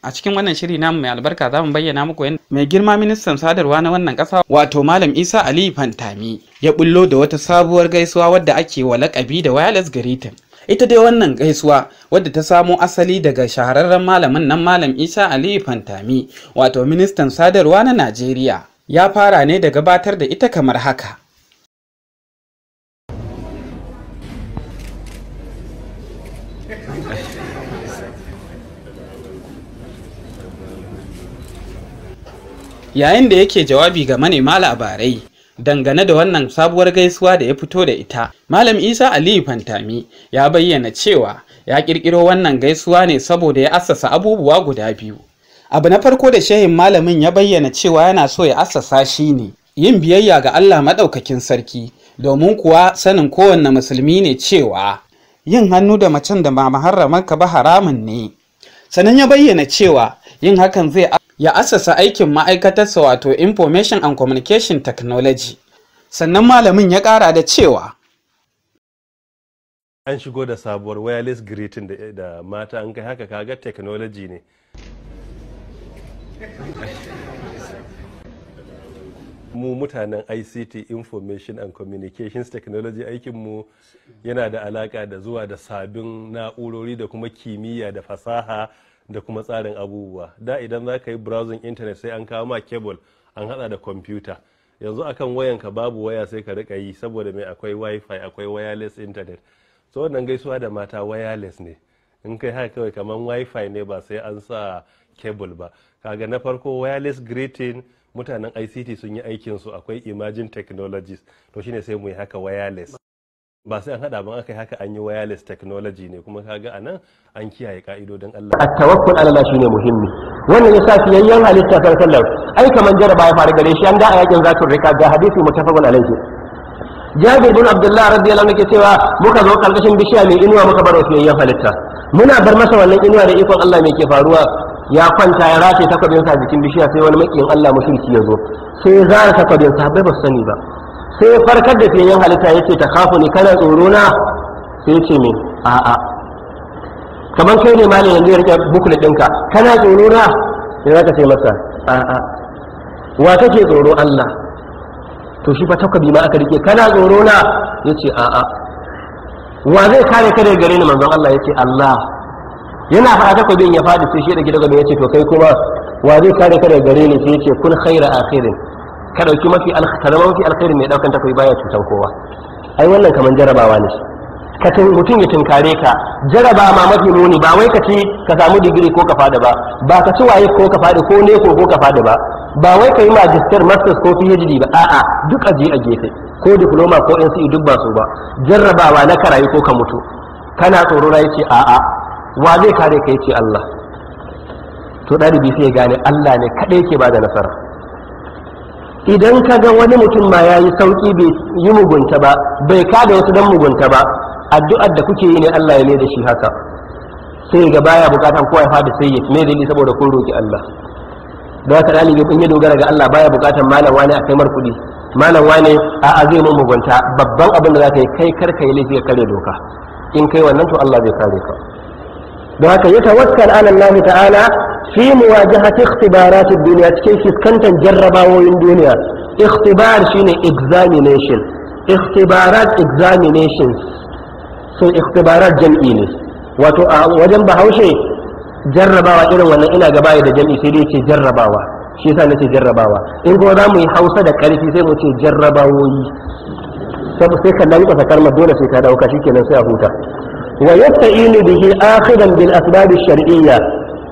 A cikin wannan shiri namu mai albarka za mu bayyana muku yadda mai girma ministan sadarwa na wannan ƙasa wato Malam Isa Ali Fantami ya bullo da wata sabuwar gaisuwa wadda ake wa lakabi da wireless greeting. Ita dai wannan gaisuwa wadda ta samo asali daga shahararren malamin nan Malam Isa Ali Fantami wato ministan sadarwa na Najeriya ya fara ne da gabatar da ita kamar haka. Yayin da yake jawabi ga manema labarai dangane da wannan sabuwar gaisuwa da ya fito da ita, Malam Isa Aliyu Fantami ya bayyana cewa ya kirkiro wannan gaisuwa ne saboda ya assasa abubuwa guda biyu. Abu na farko da shehin malamin ya bayyana cewa yana so ya assasa shi ne yin biyayya ga Allah maɗaukakin sarki, domin kuwa sanin kowanne musulmi ne cewa yin hannu da macen da ba muharramanka ba haramun ne. Sannan ya bayyana cewa yin hakan zai ya assasa aikin ma'aikatarsa wato Information and Communication Technology. Sannan malamin ya ƙara da cewa an shigo da sabuwar wireless greeting da mata an kai haka, kaga technology ne. Mu mutanen ICT, Information and Communications Technology, aikinmu yana da alaka da zuwa da sabbin na'urori da kuma kimiyya da fasaha da kuma tsarin abubuwa. Da idan za ka yi browsing internet sai an kawo ma cable an hada da kwamfuta. Yanzu akan wayanka babu waya sai ka rika yi, saboda mai akwai wifi, akwai wireless internet. So wannan gaisuwa da mata wireless ne, in kai haka kawai kamar wifi ne, ba sai an sa cable ba. Kaga na farko wireless greeting, mutanen ICT sun yi aikin su, akwai emerging technologies, to shine sai mu yi haka wireless, ba sai an hada ban aka yi haka an yi wireless technology ne. Kuma kaga anan an kiyaye ka'idodin Allah. At-tawakkul ala Allah shine muhimmi. Wannan yasa fiyayyen halitta sallallahu alaihi wasallam ai kaman jaraba ya faru gare shi an da a yakin zatul rika, ga hadisi muttafaqun alaihi. Jabir bin Abdullah radiyallahu anhu ke cewa muka zo karkashin bishiya mai inuwa muka bar fiyayyen halitta. Muna bar masa wannan inuwa da ikon Allah mai ke faruwa, ya kwanta ya rataye takwabin sa jikin bishiya, sai wani makiyin Allah mushriki ya zo sai ya zara takwabin sa, bai ba su sani ba. Sai farkar da fiyayyen halitta ya ce ta kafu ne, kana tsoro na? Sai ce me, a'a. Kamar kai ne malam yanzu ya rike bukule ɗinka, kana tsoro na? Sai zaka ce masa a'a. Wa kake tsoro? Allah. To shi fa takwabi ma aka rike, kana tsoro na? Ya ce a'a. Wa zai kare ka daga gare ni? Manzon Allah ya ce Allah. Yana faɗa takwabin ya faɗi, sai shi da gidan ya ce to kai kuma wa zai kare ka daga gare ni? Sai ya ce kun khaira akhirin, ka dauki mafi zama mafi alkhairi, mai daukan takobi baya cutan kowa. Ai wannan kaman jarabawa ne, ka mutum ya tunkare ka jaraba ma mafi muni, ba wai ka ci ka samu digiri ko ka fada ba, ba ka ci waye ko ka fada ko ne ko ka fada ba, ba wai ka yi magister, masters ko PhD ba, a'a, duk aje a gefe, ko diploma ko NCE duk ba su ba. Jarrabawa na karayi ko ka mutu, kana tsoro na? Yace a'a. Wa zai kare ka? Yace Allah. To dalibi sai ya gane Allah ne kadai yake bada nasara. Idan ka ga wani mutum ma ya yi sauƙi bai yi mugunta ba, bai kada wasu don mugunta ba, addu'ar da kuke yi ne Allah ya mai da shi haka, sai ga baya bukatan kowa ya fada sai ya mai dalili, saboda kun roki Allah. Da haka dalibi in ya dogara ga Allah baya bukatan malam wani a kai mar kuɗi, malam wani a zai mun mugunta. Babban abin da za ka yi kai, kar ka yi laifi, ka kare doka. In kai wannan to Allah zai kare ka. Don haka ya tawakkal ala Allah ta'ala fi muwajahati ikhtibarat ad-dunya, cikin fuskantar jarrabawoyin duniya. Ikhtibar shine examination, ikhtibarat examinations, so ikhtibarat jam'i ne. Wato a wajen Bahaushe jarrabawa irin wannan ina gaba da jam'i sai dai ce jarrabawa, shi yasa nace jarrabawa. In kuma za mu yi Hausa da karfi sai mu ce jarrabawoyi, sai ka lankwasa kalmar, dole sai ka dauka, shikenan sai a huta. Wa yasta'inu bihi akhiran bil asbab ash-shar'iyya,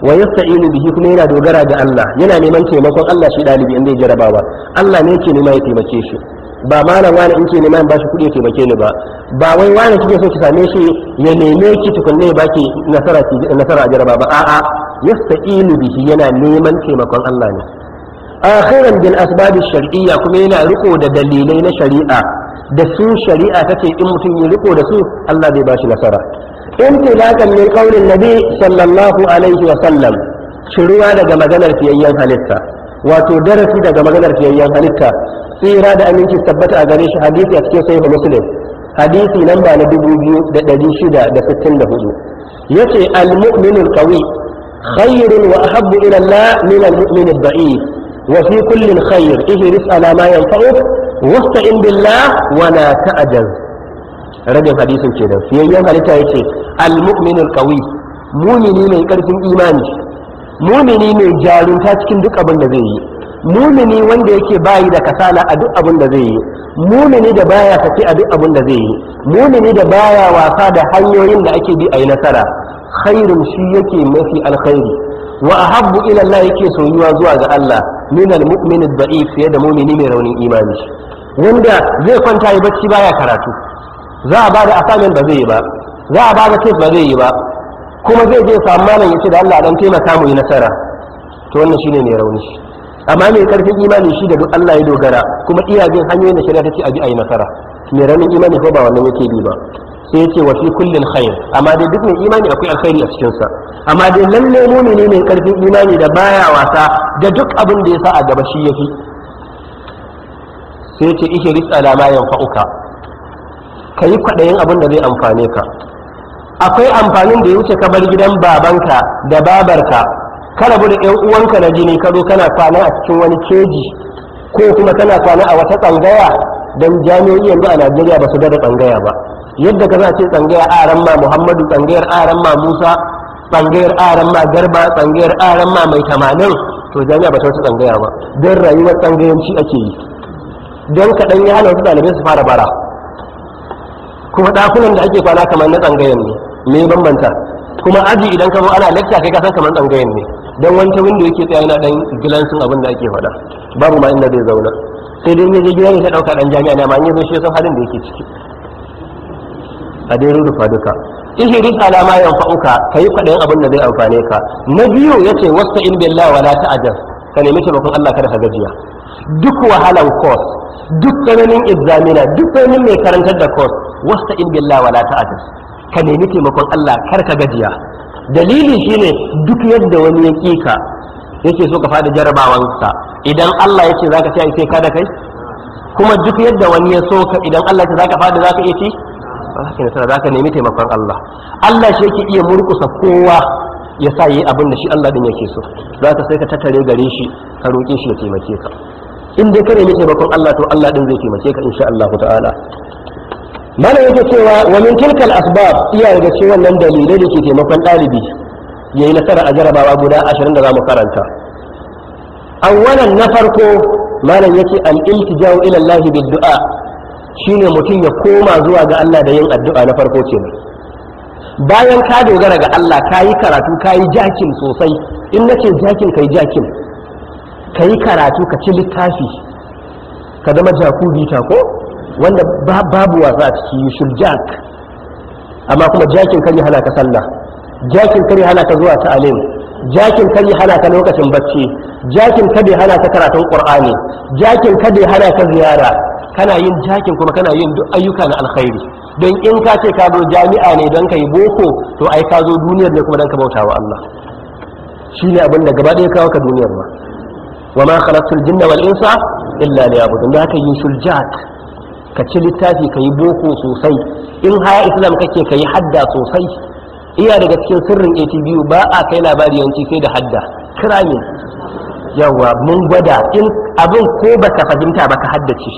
wa yasta'inu bihi kuma yana dogara ga Allah, yana neman taimakon Allah. Shi dalibi in zai jarabawa Allah ne yake nema ya taimake shi, ba malam wani in ke nema in bashi kuɗi ya taimake ni ba, ba wai wani kike so ki same shi ya neme ki tukunne ya baki nasara nasara a jaraba ba, a'a. Yasta'inu bihi yana neman taimakon Allah ne. Akhiran bil asbab shar'iyya, kuma yana riko da dalilai na shari'a da su shari'a tace in mutum ya riko da su Allah zai bashi nasara. Intilaqan min qaulin nabi sallallahu alaihi wa sallam, shiruwa daga maganar fiyayyen halitta, wato darasi daga maganar fiyayyen halitta, tsira da aminci tabbata a gare shi, hadisi a cikin sahih Muslim, hadisi namba na 2664, yace al-mu'minul qawi Khairun wa ahabbu ila Allah min al-mu'min ad-da'if wa fi kullin khair ihris ala ma yanfa'uk wasta'in billah wa la ta'jaz. Rabin hadisin kenan. Fiyayyen halitta yace al-mu'min al-qawi, mumini mai karfin imani, mumini mai jarunta cikin duk abin da zai yi, mumini wanda yake bayi da kasala a duk abin da zai yi, mumini da baya sake a duk abin da zai yi, mumini da baya wasa da hanyoyin da ake bi a yi nasara, khairun shi yake mafi alkhairi, wa ahabbu ila Allah yake soyuwa zuwa ga Allah, min almu'min ad-da'if, fiye da mumini mai raunin imani, wanda zai kwanta yi bacci baya karatu, za a bada assignment ba zai yi ba, za a bada test ba zai yi ba, kuma zai je samu malam yace da Allah dan taimaka mu yi nasara. To wannan shine mai rauni. Amma mai karfin imani shi da duk Allah ya dogara kuma iya bin hanyoyin da shari'a ta ce a bi a yi nasara. Mai raunin imani ko ba wannan yake bi ba. Sai yace wa fi kullin khair, amma dai duk mai imani akwai alkhairi a cikin sa. Amma dai lalle mumini mai karfin imani da baya wasa da duk abin da ya sa a gaba shi yafi. Sai yace ihris ala ma yanfa'uka, kayi kwadayin abin da zai amfane ka. Akwai amfanin da ya wuce ka bar gidan babanka da babarka, ka rabu da ƴan uwanka na jini, ka zo kana kwana a cikin wani keji ko kuma kana kwana a wata tsangaya. Dan jami'o'i yanzu a Najeriya ba su da tsangaya ba. Yadda ka za a ce tsangaya aran ma Muhammadu, tsangayar aran ma Musa, tsangayar aran ma Garba, tsangayar aran ma mai 80, to jami'a ba ta wata tsangaya ba. Don rayuwar tsangayanci ake yi. Don kaɗan ya hana wasu ɗalibai su fara bara. Kuma ɗakunan da ake kwana kamar na tsangayan ne, me bambanta? Kuma aji idan ka zo ana lecture kai ka san kamar tsangayen ne, dan wani ta window yake tsaya yana dan gilansin abin da ake faɗa, babu ma inda zai zauna, sai dai in je gida ne ta dauka dan jami'a ne, amma in yazo shi ya san halin da yake ciki. A dai rufa duka. Ihris ala ma yanfa'uka, kayi kwaɗayin abin da zai amfane ka. Na biyu yace wasta'in billahi wala ta'jaz, ka nemi taimakon Allah kada ka gajiya. Duk wahalan course, duk tsananin examiner, duk tsananin mai karantar da course, wasta'in billahi wala ta'jaz, ka nemi taimakon Allah kar ka gajiya. Dalili shine duk yadda wani ya kika yake so ka fada jarabawansa, idan Allah ya ce zaka ci ai sai ka da kai. Kuma duk yadda wani ya so ka, idan Allah ya ce zaka fada zaka iya ci, ba za ka nasara. Zaka nemi taimakon Allah. Allah shi yake iya murkusa kowa ya sa yi abin da shi Allah din yake so. Zaka sai ka tattare gare shi, ka roƙe shi ya taimake ka. In dai ka nemi taimakon Allah to Allah din zai taimake ka insha Allah ta'ala. Mana yake cewa wa min tilkal asbab, iya daga cikin wannan dalilai da ke taimakon ɗalibi yayi nasara a jarabawa guda 20 da zamu karanta. Awwalan, na farko malam yace al-iltija'u ila Allah bid-du'a, shine mutum ya koma zuwa ga Allah da yin addu'a. Na farko kenan. Bayan ka dogara ga Allah, ka yi karatu, ka yi jakin sosai. In nace jakin, kai jakin, ka yi karatu, ka ci littafi, ka zama jakubita ko wanda babu wasa a ciki, you should jack. Amma kuma jakin kar ya hana ka sallah, jakin kar ya hana ka zuwa ta'alim, jakin kar ya hana ka lokacin bacci, jakin kar ya hana ka karatun qur'ani, jakin kar ya hana ka ziyara. Kana yin jakin kuma kana yin duk ayyuka na alkhairi. Don in ka ce ka zo jami'a ne don ka yi boko, to ai ka zo duniyar ne kuma don ka bauta wa Allah. Shine abin da gaba ɗaya kawo ka duniyar ma. Wa ma khalaqtul jinna wal insa illa liya'budun. Da haka you should jack, ka ci littafi, ka yi boko sosai. In haya islam kake, ka yi hadda sosai. Iya daga cikin sirrin ATBU, ba a kai labari yanci sai da hadda kiramin. Yawa mun gwada, in abin ko baka fahimta ba ka haddace,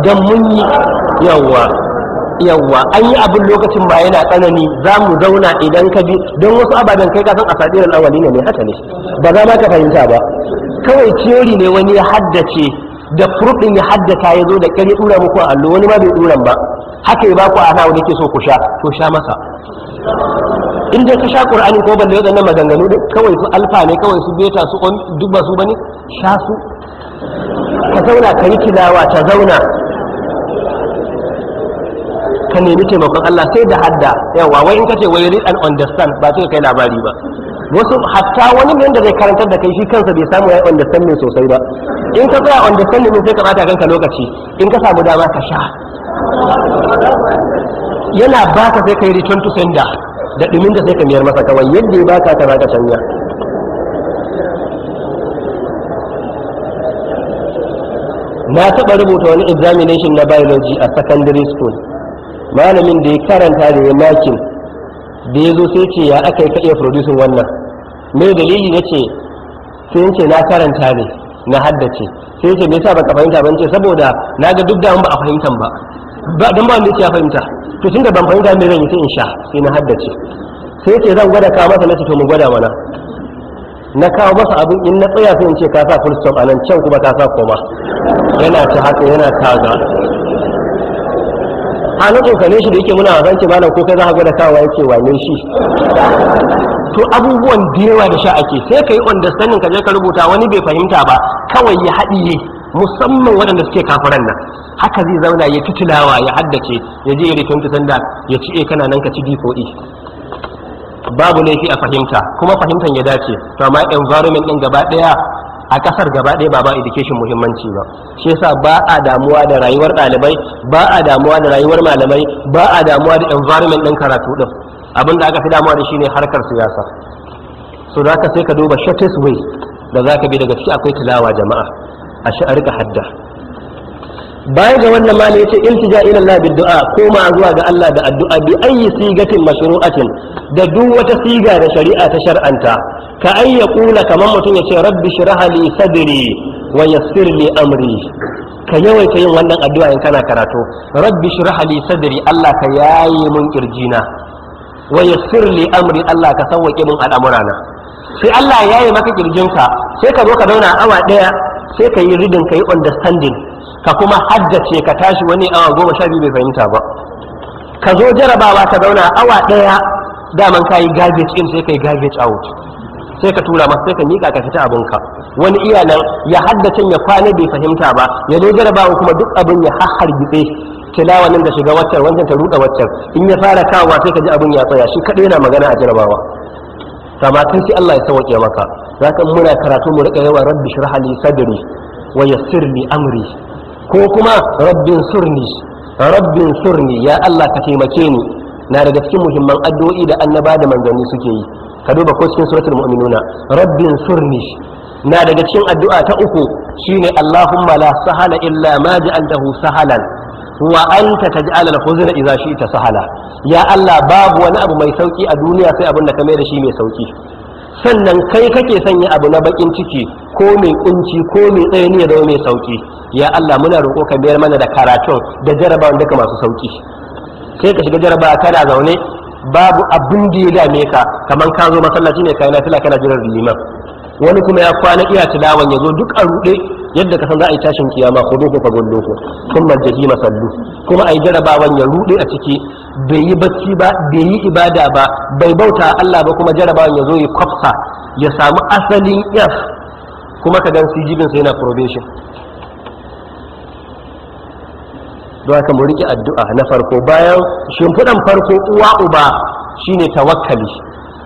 don mun yi yawa yawa an yi abin lokacin ba yana tsanani. Za mu zauna idan ka bi don wasu ababen kai ka san a sadirar awali ne, haka ne, ba za ma ka fahimta ba. Kawai theory ne wani ya haddace da proof din ya haddata, ya zo da kyar ya dura muku a allo, wani ma bai duran ba, haka ya baku ana wani ke so ku sha, to sha masa. In dai ka sha qur'ani ko balle waɗannan maganganu duk kawai su alfa ne, kawai su beta, su on, duk ba su bane. Sha su, ka zauna ka yi tilawa, ta zauna, ka nemi taimakon Allah sai da hadda. Yawa wai in kace wai read and understand, ba sai kai labari ba. Wasu hatta wani ne da zai karantar da kai shi kansa bai samu ya understanding sosai ba. In ka tsaya understanding sai ka bata kanka lokaci. In ka samu dama ka sha, yana baka sai kai return to sender da dumin da sai ka miyar masa kawai yadda ya baka ka zaka canja. Na taɓa rubuta wani examination na biology a secondary school. Malamin da ya karanta da ya makin Da ya zo sai ce, "Ya aka yi ka iya producing wannan? Me dalili?" Na ce, sai ce, "Na karanta ne, na haddace." Sai ce, "Me yasa baka fahimta ban?" Ce, "Saboda na ga duk da ba a fahimtan ba, ba don ba wanda ya fahimta. To tunda ban fahimta, me zan yi? Sai in sha, sai na haddace." Sai ce, "Zan gwada kawo masa." Na ce, "To, mu gwada mana." Na kawo masa abin, in na tsaya sai in ce, "Ka sa full stop a nan, can kuma ka sa comma." Yana ta haka, yana taga hannun tsokane shi da yake muna wasan. Ce, "Malam, ko kai za ka gwada kawo?" Yake, "Wane shi?" To abubuwan da yawa da sha ake, sai ka yi understanding, ka je ka rubuta, wani bai fahimta ba, kawai ya haɗiye. Musamman waɗanda suke kafiran nan, haka zai zauna ya tutilawa, ya haddace, ya je ya return to sender, ya ci A, kana nan ka ci D ko E. Babu laifi a fahimta, kuma fahimtan ya dace. To amma environment din gaba daya a kasar gaba daya ba education muhimmanci ba. Shi yasa ba a damuwa da rayuwar ɗalibai, ba a damuwa da rayuwar malamai, ba a damuwa da environment din karatu din. Abin da aka fi damuwa da shine harkar siyasa. So da haka sai ka duba shortest way da za ka bi. Daga ciki akwai tilawa. Jama'a, a shi a rika hadda. Baya ga wannan, mali yace iltija ila Allah bid du'a, koma zuwa ga Allah da addu'a, bi ayyi sigatin mashru'atin, da duk wata siga da shari'a ta shar'anta. Ka ay yaqula, kaman mutum yace, "Rabbi shrah li sadri wa yassir li amri." Ka yawaita yin wannan addu'a in kana karatu: "Rabbi shrah li sadri", Allah ka yaye mun kirjina, "wa yassir li amri", Allah ka sauwaƙe mun al'amurana. Sai Allah ya yaye maka kirjinka, sai ka zo ka zauna awa daya, sai ka yi reading, ka yi understanding, ka kuma haddace. Ka tashi, wani awa 12 bai fahimta ba. Ka zo jarabawa, ka zauna awa ɗaya, daman ka yi garbage in, sai ka yi garbage out, sai ka tura masa, sai ka miƙa, ka fita abinka. Wani iya nan ya haddace, ya kwana bai fahimta ba, ya zo jarabawa kuma duk abin ya hargitse, tilawa nan da shiga waccan, wancan ta ruɗa waccan. In ya fara kawowa, sai ka ji abin ya tsaya, shi kaɗai yana magana a jarabawa. Kama kai, sai Allah ya sauke maka. Zaka muna karatu mu rika yawa "Rabbi shrah li sadri wa yassir li amri", ko kuma "Rabbin surni, rabbin surni", ya Allah ka taimake ni. Na daga cikin muhimman addu'o'i da annaba da manzanni suke yi. Ka duba ko cikin Suratul Mu'minuna, "Rabbin surni". Na daga cikin addu'a ta uku shine "Allahumma la sahala illa ma ja'altahu sahalan wa anta taj'al al-huzna idza shi'ta sahala". Ya Allah, babu wani abu mai sauki a duniya sai abin da ka mai da shi mai sauki, sannan kai kake sanya abu na bakin ciki ko mai kunci ko mai tsayani ya zama mai sauki. Ya Allah, muna roƙo ka biyar mana da karatun da jarabawan duka masu sauki. Sai ka shiga jarabawa kana zaune, babu abin da ya dame ka, kamar ka zo masallaci ne kai nafila, kana jiran liman. Wani kuma ya kwana iya tilawan, ya zo duk a ruɗe yadda ka san za a yi tashin kiyama, "Khuduhu fa gulluhu thumma jahima sallu". Kuma a yi jarabawan ya ruɗe a ciki, bai yi bacci ba, bai yi ibada ba, bai bauta Allah ba, kuma jarabawan ya zo ya kwafsa, ya samu asalin F, kuma ka gan CGP sa yana probation. Don haka mu riƙe addu'a na farko. Bayan shimfiɗan farko, uwa uba shine tawakkali,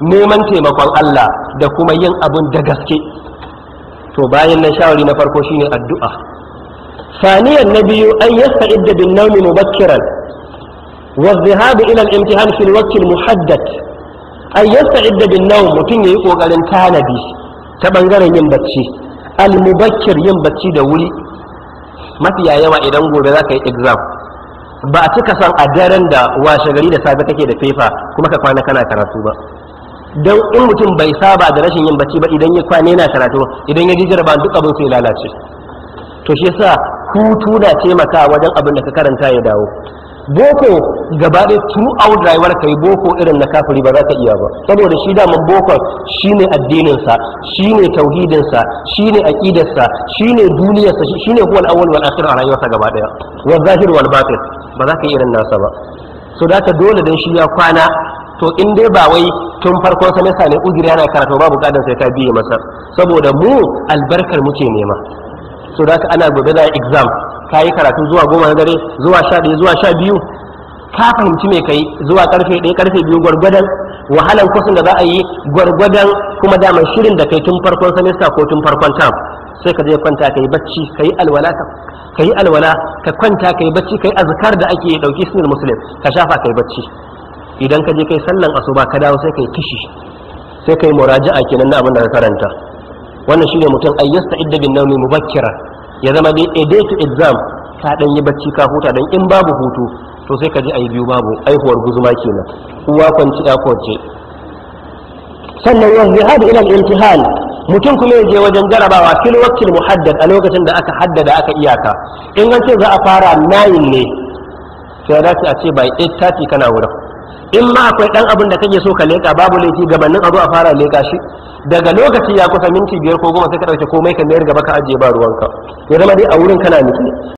neman taimakon Allah da kuma yin abun da gaske. To bayan nan, shawari na farko shine addu'a. ثانيا، نبي أن يستعد بالنوم مبكرا والذهاب إلى الامتحان في الوقت المحدد. أن يستعد بالنوم، mutum yayi kokarin tanadi ta bangaren yin bacci, al-mubakkir, yin bacci da wuri. Mafiya yawa idan gobe za ka yi exam, ba a cika son a daren da washe gari da safe kake da paper kuma ka kwana kana karatu ba. Don in mutum bai saba da rashin yin bacci ba, idan ya kwana yana karatu, idan ya ji jaraba, duk abin sai lalace. To shi yasa hutu na taimakawa wajen abin da ka karanta ya dawo. Boko gaba ɗaya, throughout rayuwar ka yi boko irin na kafiri, ba za ka iya ba, saboda shi daman boko shine addininsa, shine tauhidinsa, shine aqidarsa, shine duniyarsa, shine huwal awwal wal akhir a rayuwarsa gaba ɗaya, wal zahir wal batin. Ba za ka yi irin nasa ba. So da ka dole dan shi ya kwana, to in dai ba wai tun farkon semester ne uzuri yana karatu ba, bukatar sai ka biye masa, saboda mu albarkar muke nema. So da ka ana gobe za exam, ka yi karatu zuwa 10 na dare, zuwa 11, zuwa 12, ka fahimci me kai, zuwa karfe 1, karfe 2, gwargwadon wahalan kusan da za a yi, gwargwadon kuma daman shirin da kai tun farkon semester ko tun farkon term. Sai ka je kwanta ka yi bacci, ka yi alwala, ka yi alwala, ka kwanta ka yi bacci, ka yi azkar da ake dauki Hisnul Muslim ka shafa, ka yi bacci. Idan ka je kai sallan asuba, ka dawo, sai kai kishi, sai kai muraja'a kenan na abin da ka karanta. Wannan shine mutum ay yasta'idda bin nawmi mubakkira, ya zama dai a day to exam ka dan yi bacci, ka huta. Dan in babu hutu, to sai ka ji ayi biyu babu, aihuwar guzuma kenan. Uwa kwanci ya kwance. Sannan yanzu zihadu ila al-imtihan, mutum kuma ya je wajen jarabawa fil waqtil muhaddad, a lokacin da aka haddada, aka iyaka. In an ce za a fara 9 ne, sai ya dace a ce by 8:30 kana wurin. In ma akwai dan abin da kake so ka leka, babu laifi gabanin abu a fara leka shi. Daga lokaci ya kusa minti 5 ko 10, sai ka dauke komai ka mayar gaba ka ajiye, ba ruwanka. Ya zama dai a wurin kana nutse.